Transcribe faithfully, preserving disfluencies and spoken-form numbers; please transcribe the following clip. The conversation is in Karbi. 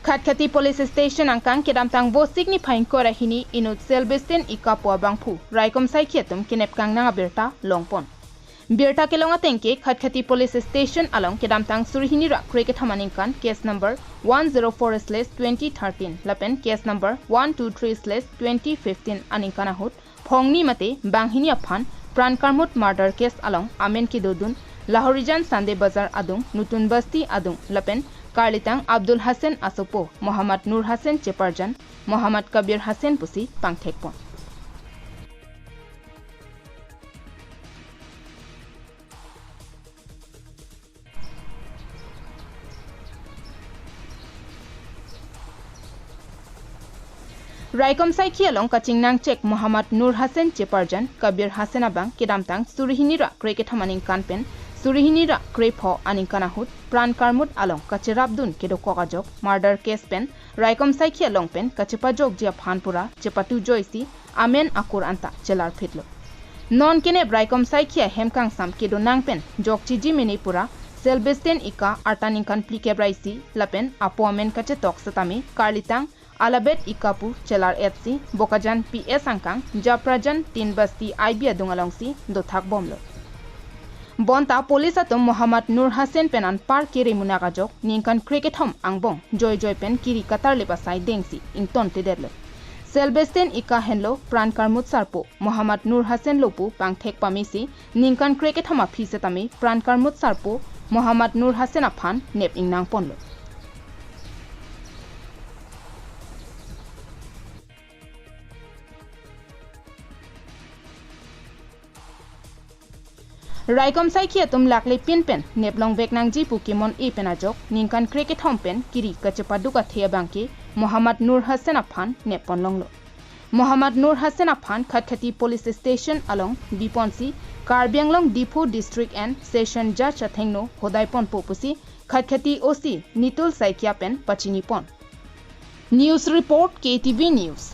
Khatkhati Police Station angkang kedamtang Vosik niphai ingkoi ra hini inut Celestine Ika pu abangphu raikom saikhi atum kenep kangnang abirta longpon. Birta kelong atengke Khatkhati Police Station along kedamtang suri hini ra krekethom aningkan case number one zero four slash twenty thirteen lapen case number one two three slash twenty fifteen aningkan ahut phongni mate banghini aphan pran karmut murder case along amen kedodun Lahorijan Sunday Bazar adung, Nutun Basti adung lapen karlitang Abdul Hasan asopo Mohammad Nur Hasan cheparjan Mohammad Kabir Hasan pusi pangthekpon. Raikom saikhi along kachingnang chek Mohammad Nur Hasan cheparjan Kabir Hasan abang kedamtang suri hini ra krekethom aningkan pen suri hini ra krepho aningkan ahut pran karmut along kacherapdun kedokok ajok murder case pen raikom saikhi along pen kachepajokji aphan pura chepatu joisi amen akur anta chelarphitlo. Non kenep raikom saikhi ahem kangsam kedonang pen jokchiji mene pura Celestine Ika arta ningkan phlikep ra isi lapen apo amen kachetok setame karlitang Alabet Ika pu chelar-etsi Bokajan P S angkang Japrajan Tin Basti I B adung alongsi dothak bomlo. Bonta police atum Mohammad Nur Hasan pen anpar kere munak ajok ningkan krekethom angbong joijoi pen kiri katarlip asai dengsi ingtontedetlo. Celestine Ika henlo pran karmut sarpo Mohammad Nur Hasan lo pu pangthek pamesi ningkan krekethom aphi setame pran karmut sarpo Mohammad Nur Hasan aphan nep ingnangponlo. Raikom saikhi atum lakle pin pen neplongvek nangji pu kemon-e pen ajok ningkan krekethom pen kiri kachepaduk athe abangke Mohammad Nur Hasan aphan nepponlonglo. Mohammad Nur Hasan aphan Khatkhati Police Station along biponsi Karbi Anglong Diphu District and Session Judge athengno hodaiponpo pusi Khatkhati O C Nitul Saikia pen pachinipon. News report, K T V News.